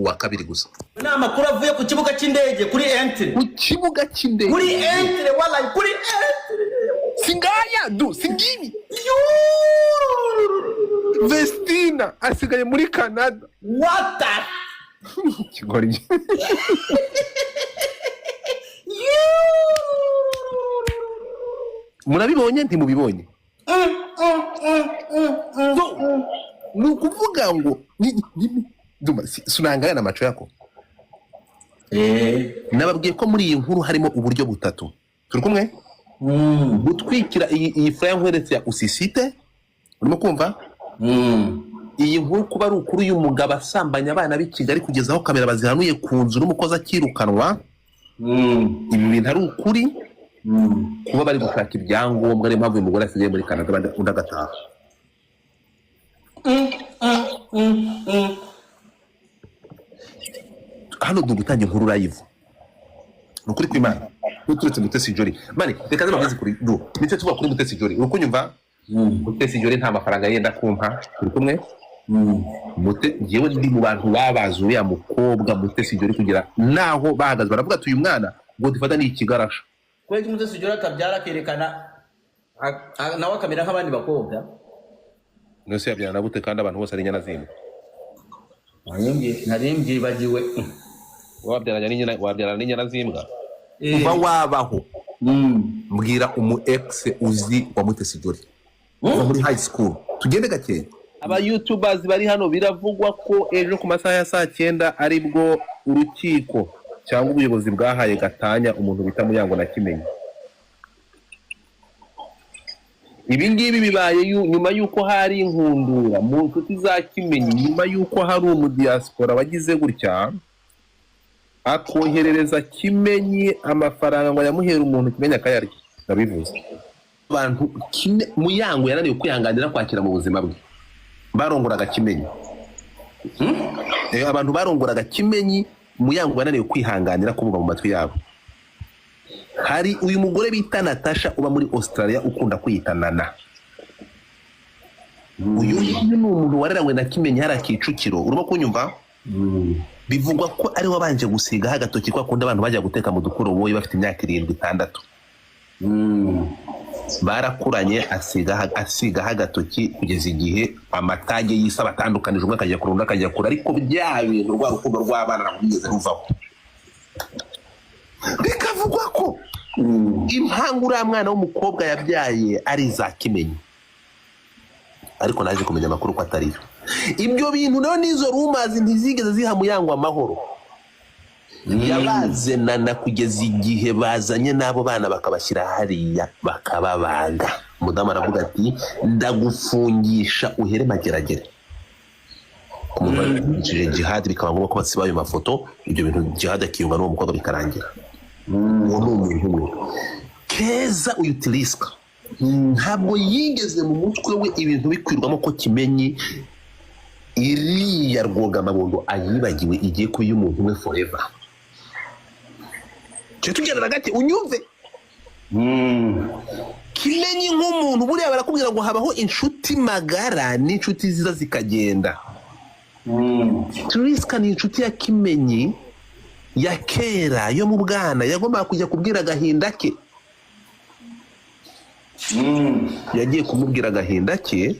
Uwa kabiri gusa. Ni amakuru avuye ku kibuga cy'indege, kuri entry. Ku kibuga cy'indege. Kuri entry, wallahi, kuri entry. Singaya du singibi. Vestina asigaye muri Canada. What the Kigoryi. Murabibonye, ntimubibonye? So, ni ukuvuga ngo Ndumva, sunangaya na macho yako. Nababwiye ko muri iyi nkuru harimo uburyo butatu. Turi kumwe? Gutwikira iyi flyer nkweretse ya usisite, urimo kumva? Iyi nkuru kuba ari ukuri, uyu mugabo asambanya abana b'i Kigali kugeza aho kamera bazihanuye ku nzu n'umukozi akirukanwa, ibi bintu ari ukuri. Kuba bari gushaka ibyangombwa, niyo mpamvu uyu mugore asigaye muri Canada, undi agataha. Hano ndi gutanga inkuru live, ni ukuri kw'Imana. Uturetse Mutesi Jolly, mani, reka nze kuri du nicyo tuvuga kuri Mutesi Jolly. Uri kunyumva? Mutesi Jolly nta mafaranga yenda kumpa. Turi kumwe? Mute njyewe ndi mu bantu babaze uriya mukobwa Mutesi Jolly kugira naho bahagaze, baravuga ati uyu mwana ngo dufata ni ikigarasha. Kubera ko Mutesi Jolly atabyara akerekana nawe akamera nk'abandi bakobwa? Nose yabyara na gute kandi abantu bose ari inyana z'imbwa? Nari mbyibagiwe. Wabyarana n'inyana, wabyarana n'inyana z'imbwa kuva wabaho? Mbwira umu ex uzi wa Mutesi Jolly kuva muri high school. Tugende gakeya. Aba youtubers bari hano, biravugwa ko ejo ku masaha ya saa 9 aribwo urukiko cyangwa ubuyobozi bwahaye gatanya umuntu bita Muyango na Kimenyi. Ibi ngibi bibaye nyuma y'uko hari inkundura mu nshuti za Kimenyi, nyuma y'uko hari umudiaspora wagize gutya akoherereza Kimenyi amafaranga ngo ayamuhere umuntu, Kimenyi akayarya. Ndabivuze abantu. Muyango yananiwe kwihanganira kwakira mu buzima bwe barongoraga Kimenyi. Abantu barongoraga Kimenyi, Muyango yananiwe kwihanganira kumva mu matwi yabo. Hari uyu mugore bita Natasha uba muri Australia, ukunda kwiyita Nana. Uyu nguyu ni umuntu wareranywe na Kimenyi hariya Kicukiro. Urimo kunyumva? Bivugwa ko ari we wabanje gusigaho agatoki kwa kundi abantu bajya guteka mu dukoroboyi bafite imyaka 7, 6. Barakuranye, asigaho agatoki kugeza igihe amatage y'isi abatandukanije, umwe akajya kure, undi akajya kure, ariko bya bintu, rwa rukundo rw'abana, ntabwo rwigeze ruvaho. Bikavugwa ko impanga uriya mwana w'umukobwa yabyaye ari iza Kimenyi, ariko naje kumenya amakuru ko atariyo. Ibyo bintu rero n'izo rumours ntizigeze ziha Muyango amahoro. Yabazenana kugeza igihe bazanye n'abo bana bakabashyira hariya bakababaga. Umudamu aravuga ati: "Ndagufungisha uhere Mageragere." Ku muntu wabicishije Jihad, bikaba ngombwa ko basiba ayo mafoto, ibyo bintu, Jihad akiyunga n'uwo mukobwa bikarangira. Uwo ni umuntu umwe. Keza uyu Tirisika ntabwo yigeze mu mutwe we ibintu bikwirwamo ko Kimenyi iriya rwogamabondo ayibagiwe, igiye kuba iy'umuntu umwe forever. Tujye tugendana gake, unyumve. Kimenyi nk'umuntu, buriya barakubwira ngo habaho inshuti magara n'inshuti ziza zikagenda. Tirisika ni inshuti ya Kimenyi ya kera yo mu bwana, yagombaga kujya kubwira agahinda ke. Yagiye kumubwira agahinda ke,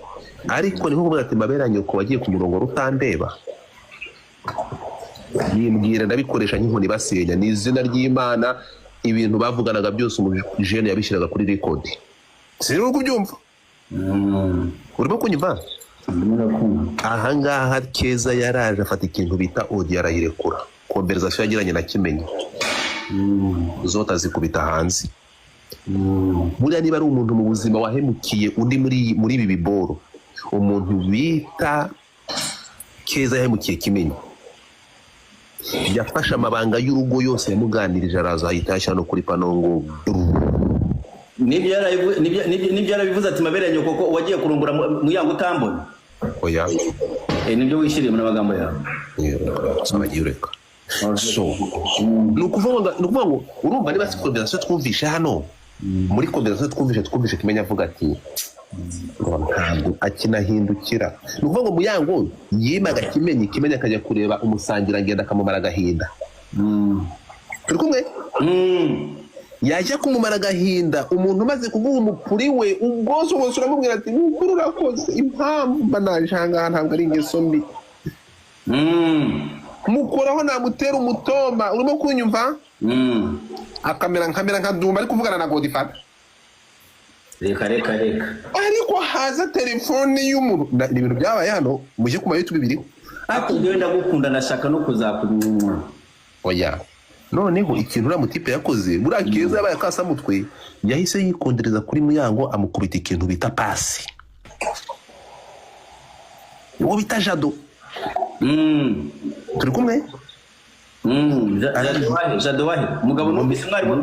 ariko ni nko kuvuga ati: "Mabera nyoko wagiye ku murongo rutandeba, yimbwira ndabikoresha nk'inkoni basenya." Ni izina ry'Imana, ibintu bavuganaga byose umujene yabishyiraga kuri record. Sinzi uri kubyumva. Urimo kunyumva? Ndimo ndakumva. Ahangaha Keza yaraje afata ikintu bita audio, arayirekura, conversation yagiranye na Kimenyi zote azikubita hanze. Buriya niba ari umuntu mu buzima wahemukiye undi muri ibi biboro, umuntu bita Keza yahemukiye Kimenyi. Yafashe amabanga y'urugo yose yamuganirije, araza ahita yashyira no kuri pano ngo Nibyo yarabivuze ati: "Mabere ya nyoko ko wagiye kurongora Muyango utambona." Oya. Nibyo wishyiriye muri amagambo yawe. Bagiye ureka. So ni ukuvuga ngo urumva, niba si conversation twumvishe hano, muri conversation twumvishe Kimenyi avuga ati Ngo ntabwo akinahindukira. Ni ukuvuga ngo Muyango yimaga Kimenyi, Kimenyi akajya kureba umusangirangendo akamumara agahinda. Turi kumwe? Yajya kumumara agahinda, umuntu umaze kuguha umupuri we, ubwose bose uramubwira ati nukuri urakoze, impamvu mba naje ahangaha ntabwo ari ingeso mbi. Mukoraho namutera umutoma, urimo kunyumva? Akamera nkamera nka Dumba ari kuvugana na Godfather. Reka reka reka. Ariko haza telefone y'umuntu. Ni ibintu byabaye hano, mujye ku ma YouTube biriho. Ariko njyewe ndagukunda, ndashaka no kuzakunywa. Oya, noneho ikintu uriya mutipe yakoze, buriya Keza yabaye akasamutwe, yahise yikondereza kuri Muyango, amukubita ikintu bita pasi, uwo bita Jado. Turi kumwe? Jado wahe? Jado wahe? Umugabo numvise mwari muri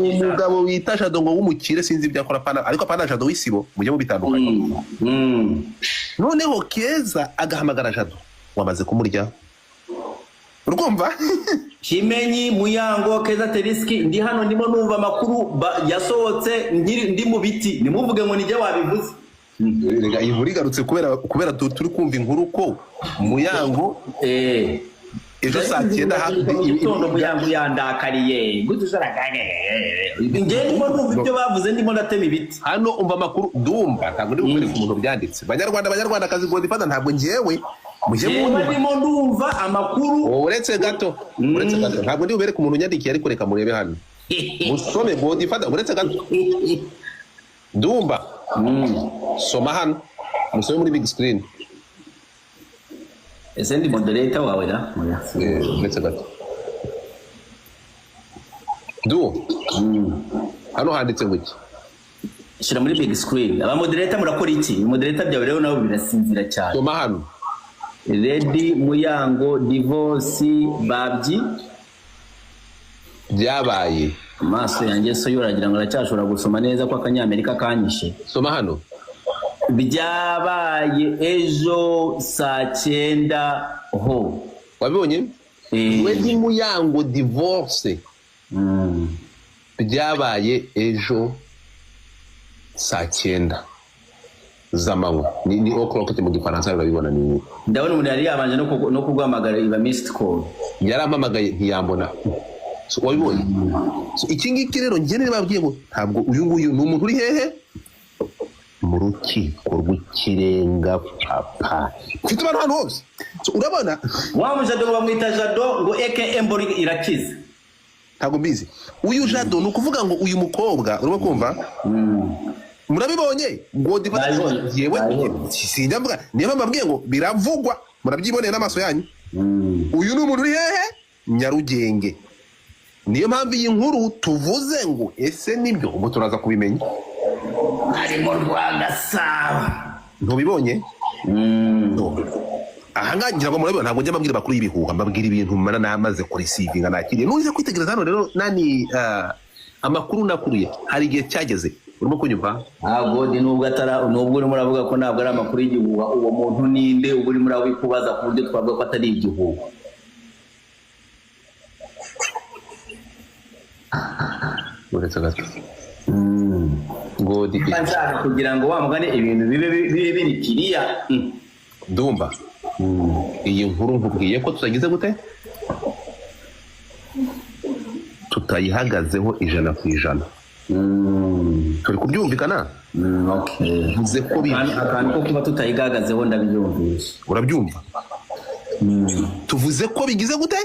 Ni umugabo wita Jado ngo w'umukire, sinzi ibyo akora, pana ariko pana Jado w'isibo, mujye mubitandukanye. Noneho Keza agahamagara Jado wamaze kumurya, urumva? Kimenyi, Muyango, Keza Teriski, ndi hano ndimo numva amakuru yasohotse ndi mu biti, nimuvuge ngo nijye wabivuze. Erega iyi nkuru igarutse kubera turi kumva inkuru ko Muyango ejo saa 9 Mu gitondo Muyango yandakariye gute usaragage, njye ndimo numva ibyo bavuze, ndimo ndatema ibiti. Hano umva amakuru ndumva, ntabwo ndi bukwereke umuntu byanditse. Banyarwanda, banyarwandakazi, Godfather ntabwo njyewe mujye Njyewe munyumva. ndimo ndumva amakuru. Uretse gato, uretse gato, ntabwo ndi bubereke umuntu unyandikiye, ariko reka murebe hano musome. Godfather, uretse gato, ndumva soma hano, musome muri big screen. Ese ndi moderator wawe da? Uretse gato, du hano handitse ngo iki? Shyira muri big screen. Aba moderator murakora iki? Moderator byawe rero nabo birasinzira cyane. Soma hano. Lady Muyango divorce babyi Byabaye. Amaso yanjye so yoragira ngo aracyashobora gusoma neza ko akanyamerika kanyishe. Soma hano. Byabaye ejo saa 9 ho. Wabibonye? Lady Muyango divorce byabaye ejo saa 9 z'amanywa, ni o'clock mu gifaransa, urabibona ni Ndabona umuntu yari yabanje no kuguhamagara, iba missed call. Yarampamagaye ntiyambona. So, wabibonye? So, iki ngiki rero njye niba babwiye ngo ntabwo uyu nguyu ni umuntu uri hehe mu rukiko rw'ikirenga, papa mfite abantu hano hose. So, urabona? Wa mujado ngo bamwita Jado ngo eke Embori irakize. Ntabwo mbizi uyu Jado. Ni ukuvuga ngo uyu mukobwa, urimo kumva? Murabibonye? Godfather. Nabibonye. Yewe. Nabibonye. Sinjya mvuga, niyo mpamvu mbabwiye ngo biravugwa, murabyiboneye n'amaso yanyu. Uyu ni umuntu uri hehe? Nyarugenge. Niyo mpamvu iyi nkuru tuvuze ngo ese nibyo, ubwo turaza kubimenya. Ari mu Rwagasabo. Ntubibonye? No. Ahangaha ngira ngo murabibona, ntabwo njya mbabwira amakuru y'ibihuha, mbabwira ibintu mara namaze kureceivinga, nakiriye. Nuze kwitegereza hano rero nani, amakuru nakuriye, hari igihe cyageze, urimo kunyumva? Ntabwo ni nubwo atara, nubwo urimo uravuga ko ntabwo ari amakuru y'igihuha, uwo muntu ninde uba urimo urabikubaza ku buryo twavuga ko atari igihuha? Uretse gato, Godi. Mba nshaka kugira ngo wa mugani ibintu bibe biri kiriya. Ndumva iyi nkuru nkubwiye ko tutagize gute, tutayihagazeho 100%. Turi kubyumvikana? Okay. Mvuze ko Akantu ko kuba tutayigagazeho ndabyumvise. Urabyumva? Tuvuze ko bigize gute?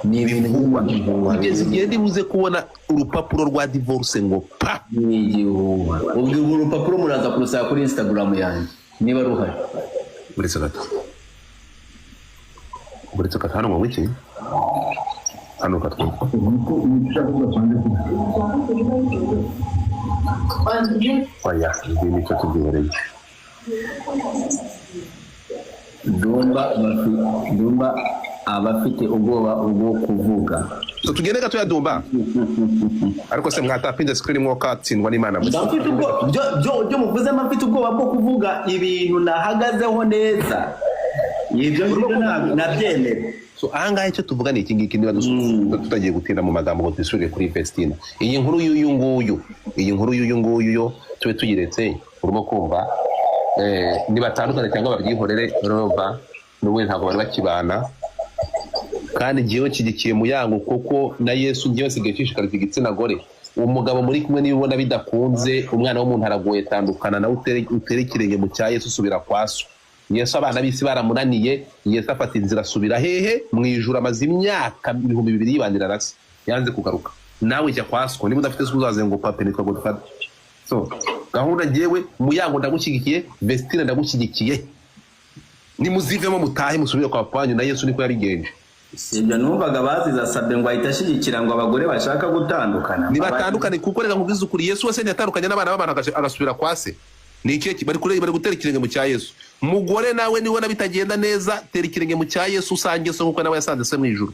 Ni ibintu by'igihuha. Kugeza igihe ndibuze kubona urupapuro rwa divorce ngo pa. Ni igihuha. Ubwo urwo rupapuro muraza kurusaba kuri Instagram yanjye niba ruhari. Uretse gato, uretse gato, hano ngo iki, hano katwumva. Oya, ibi nicyo tubyihoreye. Dumba abafite ubwoba bwo kuvuga. So tugende gato ya Dumba, ariko se mwatapinze screen mwoka tsindwa n'Imana Mba mfite ubwoba byo muvuze, mba mfite ubwoba bwo kuvuga ibintu nahagazeho neza, ibyo ngibyo ntabwo nabyemera. So ahangaha icyo tuvuga ni iki ngiki, niba tutagiye gutinda mu magambo ngo dusubire kuri Festina, iyi nkuru y'uyu nguyu, iyi nkuru y'uyu nguyu yo tube tuyiretse. Urimo kumva, nibatandukane cyangwa babyihorere. Urumva, n'ubundi ntabwo bari bakibana. Kandi njyewe nshyigikiye Muyango, kuko na Yesu njyewe nsigaye nshishikariza igitsina gore. Umugabo muri kumwe, niba ubona bidakunze, umwana w'umuntu aragoye, tandukana nawe, utere ikirenge mu cya Yesu, usubira kwa so. Yesu abana b'isi baramunaniye, Yesu afata inzira asubira hehe? Mu ijuru. Amaze imyaka 2000 yibanira na se, yanze kugaruka. Nawe jya kwa so, niba udafite so uzaze ngo pape nitwa Godfather. So gahunda, njyewe Muyango ndagushyigikiye, Vestine ndagushyigikiye, nimuzivemo mutahe musubire kwa papa wanyu. Na Yesu niko yabigenje. Si ibyo numvaga baziza Sabin ngo ahita ashyigikira ngo abagore bashaka gutandukana. Nibatandukane, kuko reka nkubwize ukuri, Yesu wese ntiyatandukanye n'abana b'abantu agasubira kwa se? Ni ikihe bari gutera ikirenge mu cya Yesu. Mugore nawe nibona bitagenda neza, tera ikirenge mu cya Yesu, usange so nkuko nawe yasanze se mu ijuru.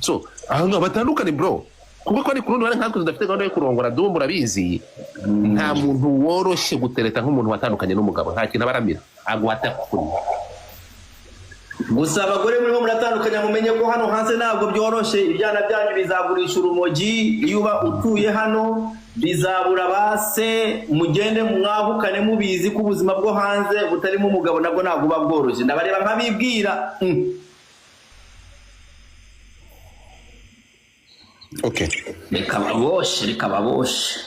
So aha ngaha batandukane, bro, kuko ko ni ku rundi ruhande nkatwe tudafite gahunda yo kurongora. Dumba urabizi, nta muntu woroshye gutereta nk'umuntu watandukanye n'umugabo. Nta kintu aba aramira, aguhata kuri. Gusa abagore murimo muratandukanya, mumenye ko hano hanze ntabwo byoroshye. Ibyana byanyu bizagurisha urumogi. Iyo uba utuye hano bizabura base. Mugende mwahukane mubizi ko ubuzima bwo hanze butarimo umugabo nabwo ntabwo buba bworoshye. Ndabareba nkabibwira. Okay. Reka baboshe, reka baboshe.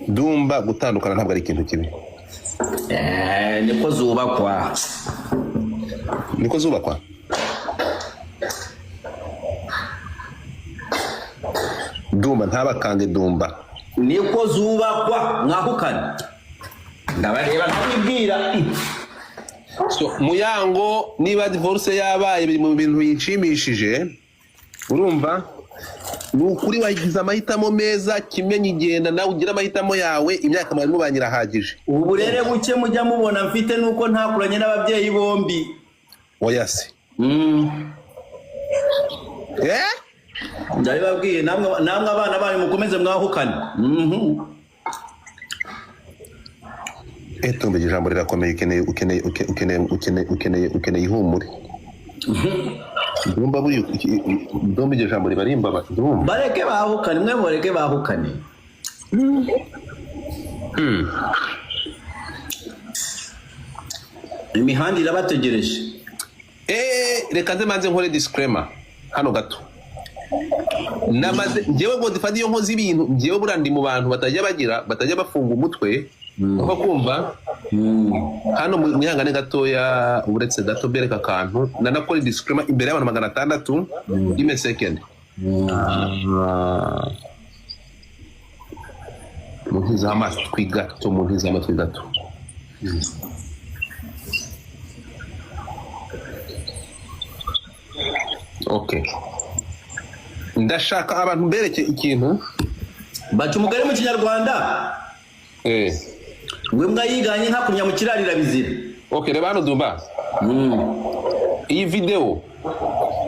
Dumba, gutandukana ntabwo ari ikintu kibi. Niko zubakwa. Niko zubakwa. Dumba, ntabakange Dumba. Niko zubakwa, mwahukane, ndabareba nkabibwira. So Muyango, niba divorce yabaye, biri mu bintu binshimishije. Urumva, ni ukuri wagize amahitamo meza. Kimenyi, igenda nawe ugira amahitamo yawe, imyaka mwari mubanye irahagije. Ubu burere buke mujya mubona mfite nuko ntakuranye n'ababyeyi bombi. Oya se? Eh. Ndabibabwiye, namwe abana banyu mukomeze mwahukane. Eh, tumva, iryo jambo rirakomeye. Ukeneye ukeneye ukeneye ukeneye ukeneye ukeneye ihumure, Ndumva buriya, ndumva iryo jambo riba rimbaba, ndumva. Bareke bahukane, mwe mureke bahukane. Imihanda irabategereje. Eh, reka nze manze nkore disclaimer hano gato. Namaze njyewe Godfather, iyo nkoze ibintu njyewe buriya ndi mu bantu batajya bagira, batajya bafunga umutwe, kuko kumva hano mwihangane gatoya, uretse gato bereka akantu, nanakora disclaimer imbere y'abantu 600. Give me a second. Ah, muntize amatwi gato, muntize amatwi gato. Okay, ndashaka abantu mbereke ikintu. Baca umugani mu Kinyarwanda ngo imbwa yiganye inka kunya mu kiraro irabizira. Okay, reba hano Dumba, iyi video.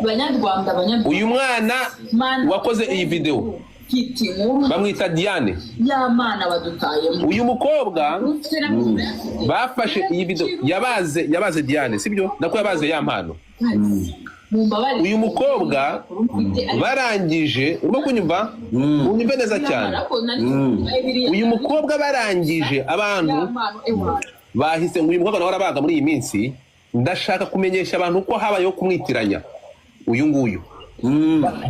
Banyarwanda, banyarwanda. Uyu mwana Mana, wakoze iyi video mfite inkuru bamwita Diane. Y'amana badutayemo. Uyu mukobwa bafashe iyi video, yabaze Diane, sibyo? Nako yabaze ya mpano. Mumbabarire. Uyu mukobwa barangije, urimo kunyumva? Unyumve neza cyane. Uyu mukobwa barangije, abantu bahise ngo uyu mukobwa nawe arabaga muri iyi minsi. Ndashaka kumenyesha abantu ko habayeho kumwitiranya uyu nguyu.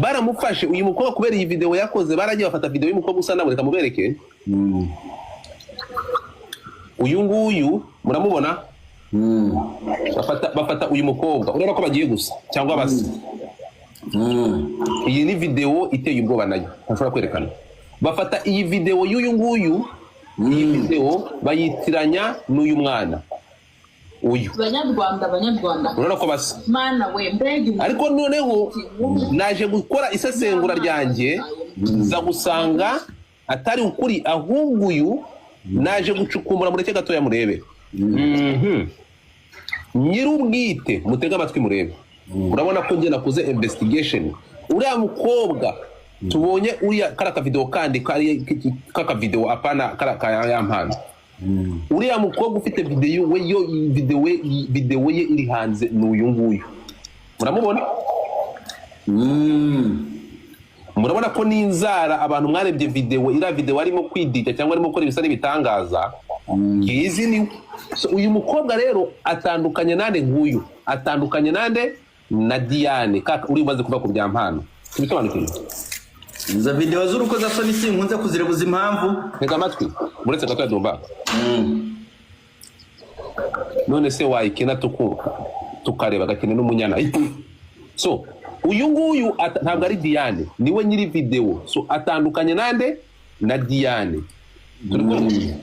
Baramufashe uyu mukobwa kubera iyi video yakoze. Baragiye bafata video y'umukobwa usa nawe. Reka mubereke uyu nguyu, muramubona? Bafata uyu mukobwa, urabona ko bagiye gusa cyangwa basa. Iyi ni video iteye ubwoba nayo ntashobora kwerekana. Bafata iyi video y'uyu nguyu, iyi video bayitiranya n'uyu mwana uyu. Banyarwanda, banyarwanda. Urabona ko basa. Mana we, mbega inkuru. Ariko noneho naje gukora isesengura ryanjye, nza gusanga atari ukuri, ahubwo uyu naje gucukumbura. Mureke gatoya murebe. Nyir'ubwite, mutege amatwi murebe. Urabona ko njye nakoze investigation. Uriya mukobwa tubonye, uriya kariya kavidewo kandi kari k'akavidewo, apana kariya ka ya mpano. Uriya mukobwa ufite videwo we, yo videwo ye iri hanze ni uyu nguyu, muramubona? Murabona ko n'inzara, abantu mwarebye videwo, iriya videwo arimo kwidija cyangwa arimo gukora ibisa n'ibitangaza. Ngizi ni so. Uyu mukobwa rero atandukanye nande? Nk'uyu atandukanye nande? Na Diane kaka uri bumaze kuva ku bya mpano, tubisobanukiwe. Izo videwo z'urukozasoni sinkunze kuzirebuza impamvu. Ntega amatwi, uretse gato Dumba. None se wayikina tukareba agakina n'umunyana? So uyu nguyu ntabwo ari Diane, niwe nyiri videwo. So atandukanye nande? Na Diane. Turi kumwe?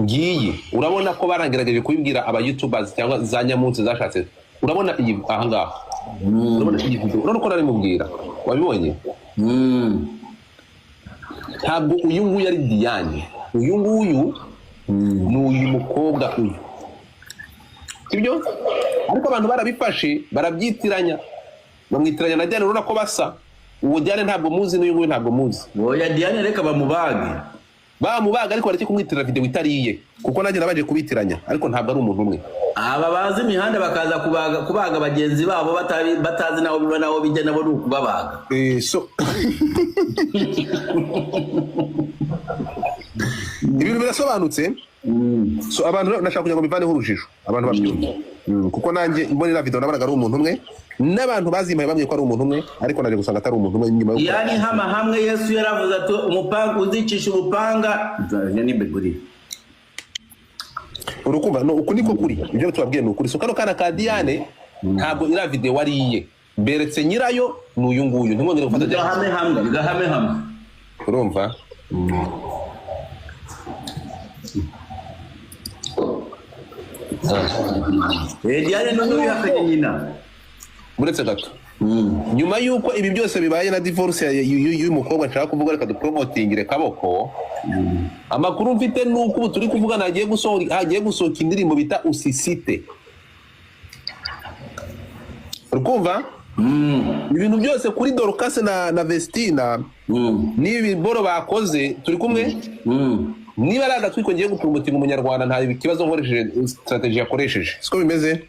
Ngiyi, urabona ko barangerageje kubibwira aba youtubers cyangwa za nyamunsi zashatse. Urabona iyi ahangaha, urabona iyi video, urabona ko nari mubwira, wabibonye. Ntabwo uyu nguyu ari Diane, uyu nguyu ni uyu mukobwa uyu, sibyo? Ariko abantu barabifashe barabyitiranya, bamwitiranya na Diane. Urabona ko basa. Uwo Diane ntabwo muzi, n'uyu nguyu ntabwo muzi. Oya, Diane reka bamubage. Bamubaga, ariko bareke kumwitirira video itari iye, kuko nanjye nabanje kubitiranya, ariko ntabwo ari umuntu umwe. Aba bazi imihanda bakaza kubaga bagenzi babo batazi naho biba naho bijya, nabo ni ukubabaga. So ibintu birasobanutse. So abantu rero nashaka kugira ngo bivaneho urujijo, abantu babyumve. Kuko nanjye mbona iriya video nabonaga ari umuntu umwe, n'abantu bazimpaye bambwiye ko ari umuntu umwe, ariko naje gusanga atari umuntu umwe nyuma yo Yani hama hamwe Yesu yaravuze ati umupanga uzicisha umupanga ni beguri. Urukumva no, uku niko kuri, ibyo tubabwiye ni ukuri. So kano kana ka Diane ntabwo iriya video ari iye, beretse nyirayo ni uyu nguyu, ntimwongere gufata Diane. Gahame hamwe, gahame hamwe. Urumva? Diane none wihakanye nyina. Uretse gato, nyuma y'uko ibi byose bibaye na divorce y'uyu mukobwa nshaka kuvuga, reka dupromotingire kaboko. Amakuru mfite ni uko ubu turi kuvugana hagiye gusohoka indirimbo bita Usisite. Urikumva? Ibintu byose kuri Dorcas na Vestina n'ibi boro bakoze, turi kumwe? Niba ari agatwiko ngiye gupromotinga umunyarwanda, nta kibazo nkoresheje strategy yakoresheje, siko bimeze?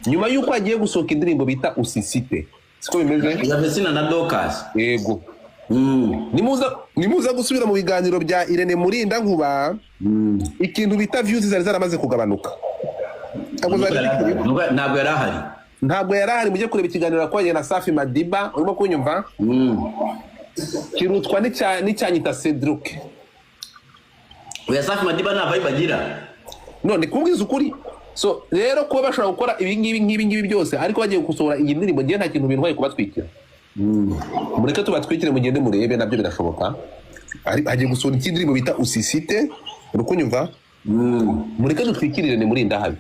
Nyuma y'uko hagiye gusohoka indirimbo bita Usisite, siko bimeze? Ya Vestina na Dorcas. Yego. Nimuza gusubira mu biganiro bya Irene Murinda Nkuba, ikintu bita views zari zaramaze kugabanuka. Ntabwo zari zikiriho. Ntabwo yari ahari. Ntabwo yari ahari. Mujye kureba ikiganiro yakoranye na Safi Madiba, urimo kunyumva? Kirutwa n'icyanyita Cedric. Oya, Safi Madiba nta vibe agira. None kubwiza ukuri, so rero kuba bashobora gukora ibi ngibi nk'ibi ngibi byose, ariko bagiye gusohora iyi ndirimbo, ngewe nta kintu bintwaye kubatwikira. Mureke tubatwikire, mugende murebe, nabyo birashoboka. Hagiye gusohora ikindi ndirimbo bita Usisite, uri kunyumva? Mureke dutwikirire ni muri ndahabi,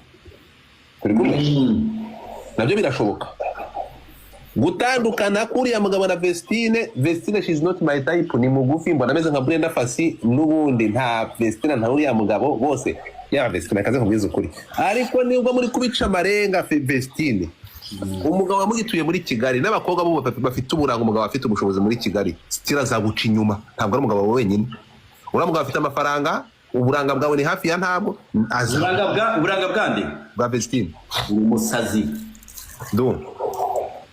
turi kumwe? Nabyo birashoboka. Gutandukana kuriya mugabo na Vestine, Vestine she is not my type, ni mugufi, mbona ameze nka Brenda Fassie n'ubundi. Nta Vestine, nta uriya mugabo bose, yaba Vestine akaze kubwiza ukuri, ariko nibwo muri kubica amarenga. Vestine umugabo wamugituye muri Kigali n'abakobwa bo bafite uburanga, umugabo afite ubushobozi muri Kigali stira azaguca inyuma. Ntabwo ari umugabo wawe wenyine, uriya mugabo afite amafaranga, uburanga bwawe ni hafi ya ntabwo aza. Uburanga bwande? Bwa Vestine. Uri umusazi. Ndumva.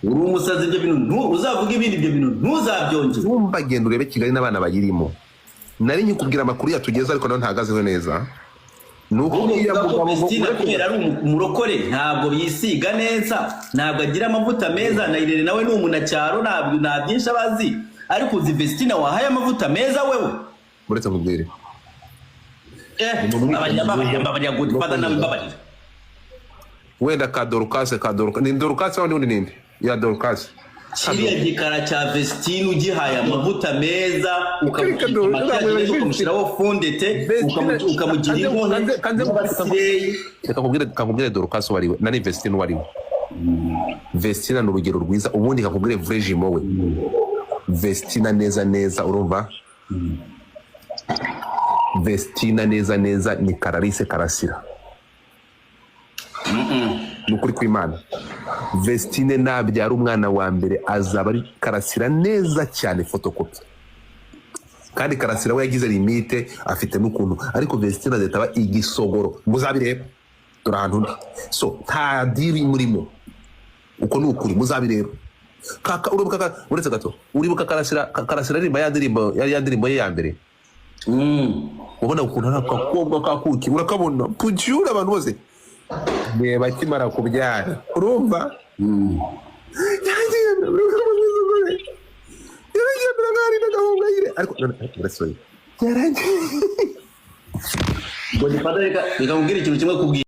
Uri umusazi, ibyo bintu uzavuga ibindi, ibyo bintu ntuzabyongere. Wumva, genda urebe Kigali n'abana bayirimo. Nari nkikubwira amakuru yatugeze, ariko nayo ntahagazeho neza, ni uko Ahubwo uriya uvuga ko mugabo Vestina kubera ari umurokore ntabwo yisiga neza, ntabwo agira amavuta meza, na Irene nawe ni umunyacyaro, ntabwo nta byinshi aba azi, ariko uzi Vestina wahaye amavuta meza wewe? Uretse nkubwire. Mbabarira, mbabarira, mbabarira, Godfather, nawe mbabarira. Wenda ka Dorcas, ka Dorcas ni Dorcas wundi, wundi ninde ya Dorcas? Kiriya gikara cya Vestine ugihaye amavuta meza, Reka ukamushyira neza, ukamushyiraho fondete, ukamugira inkono n'abasireyi. Reka nkubwire Dorcas uwo ari we na Vestine uwo ari we. Vestina ni urugero rwiza. Ubundi kakubwire vrai jumeau we Vestina neza neza, urumva? Vestina neza neza ni Karalise Karasira, ni ukuri kw'Imana. Vestine nabyara umwana wa mbere azaba ari Karasira neza cyane, photocopy. Kandi Karasira we yagize limite, afite n'ukuntu, ariko Vestine azahita aba igisogoro, muzabireba. Dore ahantu ndi, so nta deal murimo, uko ni ukuri, muzabireba. Kaka uribuka uretse gato, uribuka Karasira? Karasira aririmba ya ndirimbo, ya ndirimbo ye ya mbere. Ubona ukuntu ari akakobwa kakuki, urakabona pucyura abantu bose. Reba akimara kubyara, urumva yaragiye yaragiye mbere nk'aho ari n'agahungayire, ariko none ariko sorry, yaragiye. Ngo reka reka nkubwire ikintu kimwe kubwira.